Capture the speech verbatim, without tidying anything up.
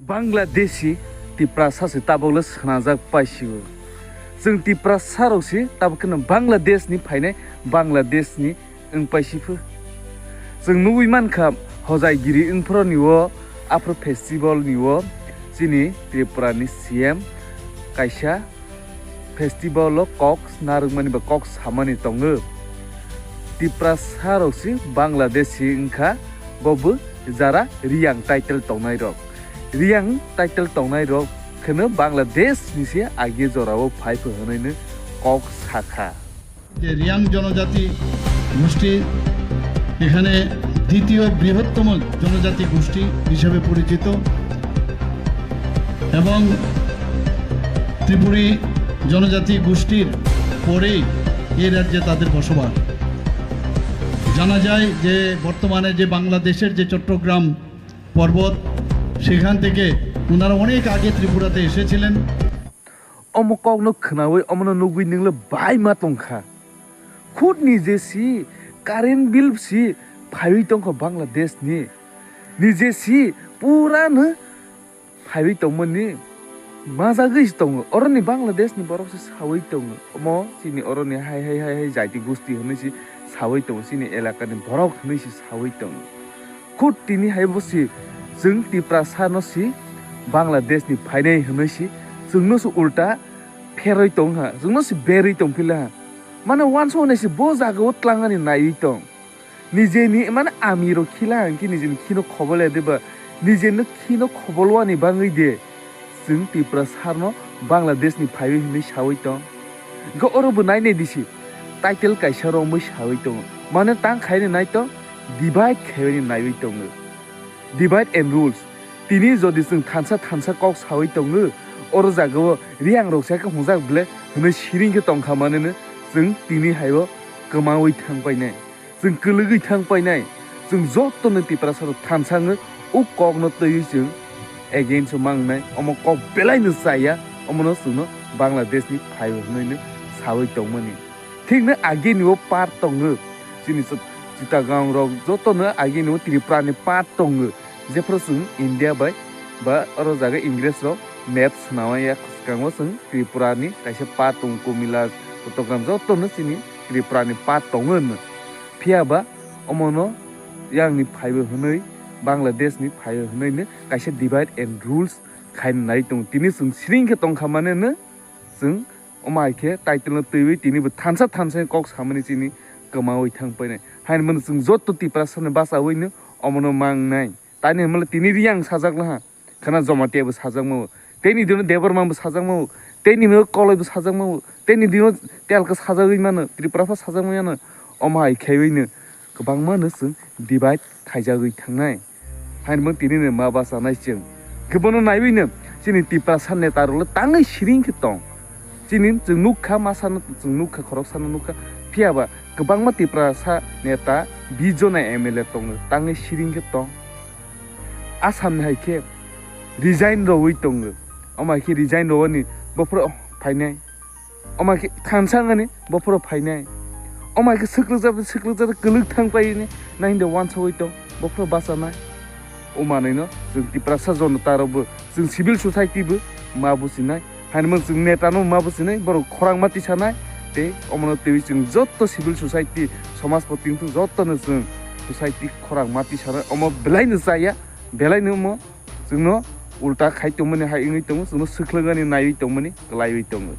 Bangladeshi Tiprasa se tabok le swnajak paisio. Chwng Tiprasa rok se tabok kheno Bangladesh ni phainai, Bangladesh ni wng paisipho. Chwng nugwi mankha, hojai giri wngphro ni o, aphro festival ni o chini Tripura ni C M kaisa festival o kok narwkmani ba kok samani tongo. Tiprasa rok se Bangladeshi wngkha, bo bo jara Riyang title tongnai rok. Riyang title tongnai rok kheno Bangladesh ni se agi jora o phai pho hwnwi no kok sakha. যে রিয়াং জনজাতি গোষ্ঠী এখানে দ্বিতীয় বৃহত্তম জনজাতি গোষ্ঠী হিসেবে পরিচিত এবং ত্রিপুরী জনজাতি গোষ্ঠীর পরেই এই রাজ্যে তাদের বসবাস। জানা যায় যে বর্তমানে যে বাংলাদেশের যে চট্টগ্রাম পর্বত, সেখান থেকে ওনারা অনেক আগে ত্রিপুরাতে এসেছিলেন। Omo kokno khwnawi omono nugwi nwngla bai ma tongkha. Khut nije si current bill si phaiwi tongkha Bangladesh ni. Nije si pura no phaiwi tongmani majagwi si tongo. Oroni Bangladesh ni borok se sawi tongo. Omo chini oroni hai hai hai hai jaiti gusti hwnwi si sawi tongo. Chini elaka ni borok hwnwi si sawi tongo. Khut tini hai bo si chwng Tiprasa no si Bangladesh ni phainai hwnwi si chwngno se ulta pherwi tong ha, chwngno se berwi tong phila ha. Mane uansuk nai se bo jaga o tlangani naiwi tong. Nije ni mane ami rok khila hwnkhe nije ni khino khobol ya de ba, nije no khino khobol wani bangwi de. Chwng Tiprasa no Bangladesh ni phaiwi hwnwi sawi tong. Hwnkhe oro bo nai nai disi, title kaisa romwi sawi tongo. Mane tang khaini nai tong, divide khaini naiwi tongo. Divide and rules. Tini jodi chwng thansa thansa kok sawi tongo, oro jaga o Riyang rok se khe hwnjak ble hwnwi siring khe tongkha maneno chwng tini hai o kwmawi thang painai. Chwng kwlwgwi thang painai, chwng jotono Tiprasa rok thansa wngwi o kokno twiwi chwng against o mangnai, omo kok belai no chaya, omono chwngno Bangladesh ni phai hwnwi no sawi tongmani. Thikno agini o part tongo, chini Chit-, Chittagong rok jotono agini o Tripura ni part tongo, jephru chwng India bai ba oro jaga Ingres rok map swnamya, swkango chwng Tripura ni kaisa part tongo, Kumila, Chattogram jotono chini Tripura ni part tongo hwnwi. Phiya ba omono yang ni phaibo hwnwi, Bangladesh ni phaibo hwnwi no kaisa divide and rules khaina nai tongo. Tini chwng siring khe tongkha mane no chwng omo hai khe title no twiwi tini bo thansa thansa kok samani chini kwmawi thang painai. Haini mano chwng joto Tiprasa no bachawi no omono mangnai. Tani hwnmale tini Riyang sajak laha. Khana Jamatia bo sajakmao, tei ni dino Debbarma bo sajakmao, tei ni dino Koloi bo sajakmao, tei ni dino telka sajagwi mano, Tripura pha sajakmai mano. Omo hai khaiwi no kwbangma no chwng divide khaijagwi thangnai. Haini bo tini no ma bachanai chwng. Khe bono naiwi no chini Tiprasa neta rok le tangwi siring khe tong. Chini chwng nukha, masa no chwng nukha, khoroksa no nukha. Phiya ba kwbangma Tiprasa neta bis jona M L A tongo, tangwi siring khe tong. Assam ni hai khe resign rwui tongo. Omo hai khe resign rwani bophoro phainai. Omo hai khe thansa wngani bophoro phainai. Omo hai khe swklugjak, swklugjak kwlwk thang paini, naini de uansugui tong, bophoro bachanai. O manwino chwng Tiprasa jonota rokbo, chwng civil society bo ma buchinai. Hainimung chwng neta no ma buchinai, borok khorang ma tisanai, tei omono twiwi chwng joto civil society, somajpoti wngthung jotono chwng society khorang ma tisanai, omo belai no chaya, belai no omo chwngno ulta khai tongmani hai wngwi tongo, chwngno swkhlwngani naiwi tongmani kwlaiwi tongo.